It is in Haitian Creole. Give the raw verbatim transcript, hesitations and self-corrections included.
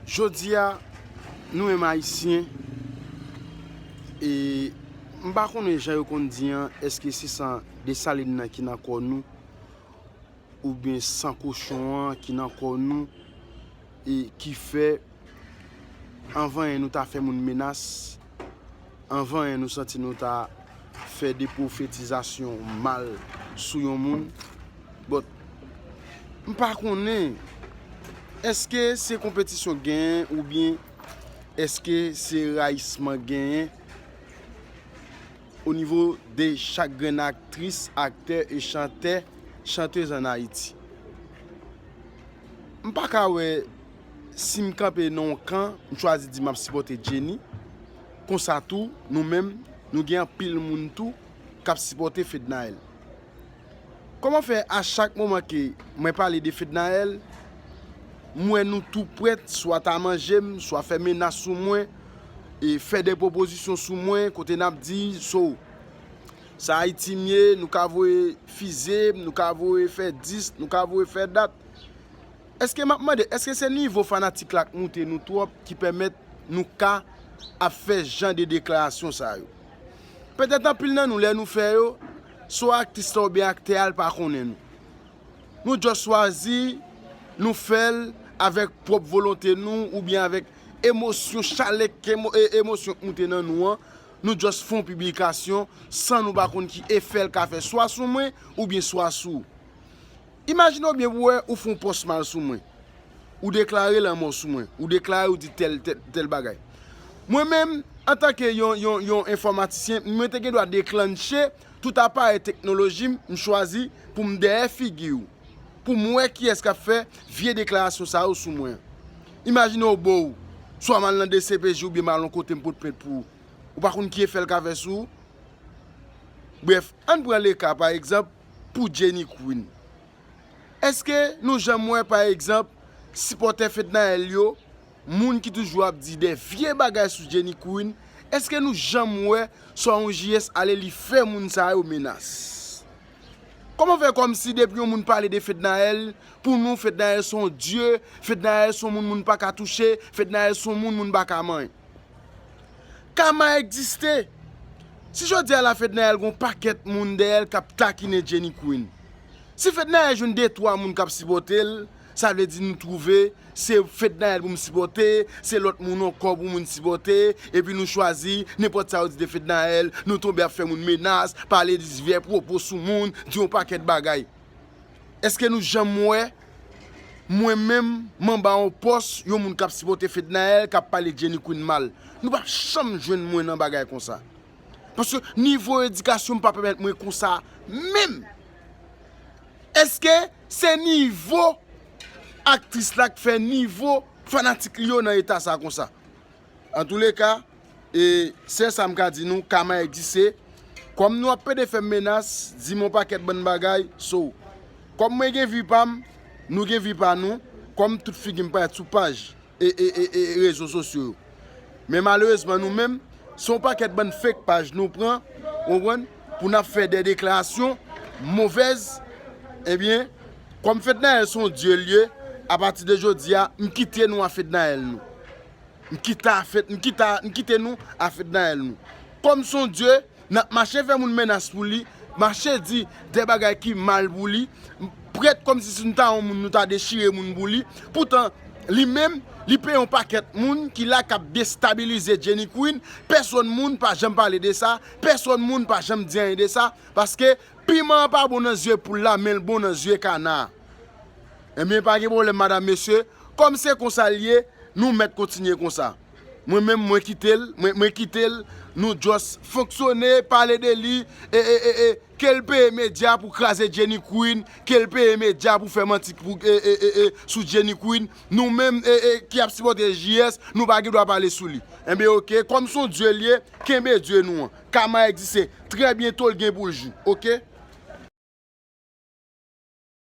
Jodi a, nou menm Ayisyen, e m pa konnen jan yo konn di an, èske se san Desalin nan ki nan kò nou, oubyen san kochon an ki nan kò nou, e ki fè anvan yè nou ta fè moun menas, anvan yè nou santi nou ta fè de pwofetizasyon mal sou yon moun. But, m pa konnen, èske se konpetisyon genyen oubyen èske se rayisman genyen o nivo de chak grenn aktris, aktè e chantè, chantez ann Ayiti. M pa ka wè si m kanpe nan yon kan, m chwazi di m ap sipòte Jenny. Konsa tou, nou menm, nou gen anpil moun tou k ap sipòte Fednaelle. Kòman fè a chak moman ke mwen pale de Fednaelle, m wè nou tou prèt swa ta manje m, swa fè menas sou mwen, e fè de pwopozisyon sou mwen, kote n ap di, so, sa Ayiti m ye, nou ka voye fize, nou ka voye fè dis, nou ka voye fè dat. Èske m ap mande, èske se nivo fanatik la k moute nou twòp ki pèmèt nou ka ap fè jan de deklarasyon sa yo? Petèt anpil nan nou, lè nou fè yo, swa aktris la oubyen aktè a l pa konnen nou. Nou just chwazi, nou fè l avèk pwòp volonte nou oubyen avèk emosyon, chalè k emo- e- emosyon k moute nan nou an. Nou just fè yon piblikasyon san nou pa konn ki efè l ka fè swa sou mwen oubyen swa sou ou. Imajine w byen pou w wè ou fè yon pòs mal sou mwen. Ou deklare lanmò sou mwen. Ou deklare ou di tèl, tèl, tèl bagay. Mwen menm, antanke yon, yon, yon enfòmatisyen, mwen te gen dwa deklanche tout aparèy teknoloji m, m chwazi pou m dèyè figi w. Pou m wè kiyès k ap fè vye deklarasyon sa yo sou mwen. Imajine w bo w, swa m al nan D C P J oubyen m al yon kote m pot plent pou ou. Ou pa konn ki efè l ka fè sou ou. Brèf, ann pran le ka, pa egzanp, pou Jenny Queen. Èske nou janm wè, pa egzanp, sipòtè Fednaelle yo, moun ki toujou ap di de vye bagay sou Jenny Queen, èske nou janm wè swa yon J S ale li fè moun sa yo menas? Kòman fè kòmsi depi yon moun pale de Fednaelle, pou nou, Fednaelle se yon dye, Fednaelle se yon moun moun pa ka touche, Fednaelle se yon moun moun pa ka manyen? Kama egziste. Si jodi a la Fednaelle gon pakèt moun dèyè l k ap takinen Jenny Queen. Si Fednaelle jwenn de twa moun k ap sipòte l, sa vle di nou twouve se Fednaelle pou m sipòte, se lòt moun ankò pou moun sipòte, epi nou chwazi nenpòt sa yo di de Fednaelle, nou tonbe ap fè moun menas, pale di vye pwopo sou moun, di yon pakèt bagay. Èske nou janm wè mwen menm m anba yon pòs yon moun k ap sipòte Fednaelle k ap pale Jenny Queen mal? Nou p ap janm jwenn mwen nan bagay konsa. Paske nivo edikasyon m pa pèmèt mwen konsa menm. Èske se nivo aktris la k fè nivo fanatik li yo nan eta sa konsa? Antouleka, e se sa m ka di nou, kama egziste. Kòm nou ap pede fè m menas, di m yon pakèt bann bagay, so, kòm mwen gen vi pa m, nou gen vi pa nou, kòm tout figi m parèt sou paj e, e, e, e rezo sosyo yo. Men malerezman nou menm, se yon pakèt bann fake paj nou pran, ou konprann, pou n ap fè de deklarasyon movèz, ebyen, kòm Fednaelle se yon dye l ye, apati de jodi a, m kite nou a Fednaelle nou. M kite a Fed, m kite a, m kite nou a Fednaelle nou. Kòm se yon dye, n ap mache fè moun menas pou li, mache di de bagay ki mal pou li, prèt kòmsi si nou ta yon moun, nou ta dechire moun pou li. Poutan, li menm, li peye yon pakèt moun ki la k ap destabilize Jenny Queen. Pèsonn moun pa janm pale de sa, pèsonn moun pa janm di anyen de sa, paske piman an pa bon nan zye poul la, men l bon nan zye kana a. Ebyen, pa gen pwoblèm, madam, mesye. Kòm se konsa l ye, nou mèt kontinye konsa. Mwen menm, mwen kite l, mwen, mwen kite l, nou just fonksyone, pale de li, e, e, e, e, ke l peye medya pou kraze Jenny Queen, ke l peye medya pou fè manti pou, e, e, e, e, sou Jenny Queen. Nou menm, e, e, ki ap sipòte J S, nou pa gen dwa pale sou li. Enben, oke, kòm se yon dye l ye, kenbe dye nou an. Kama egziste. Trè byento, l gen pou l jou. Oke?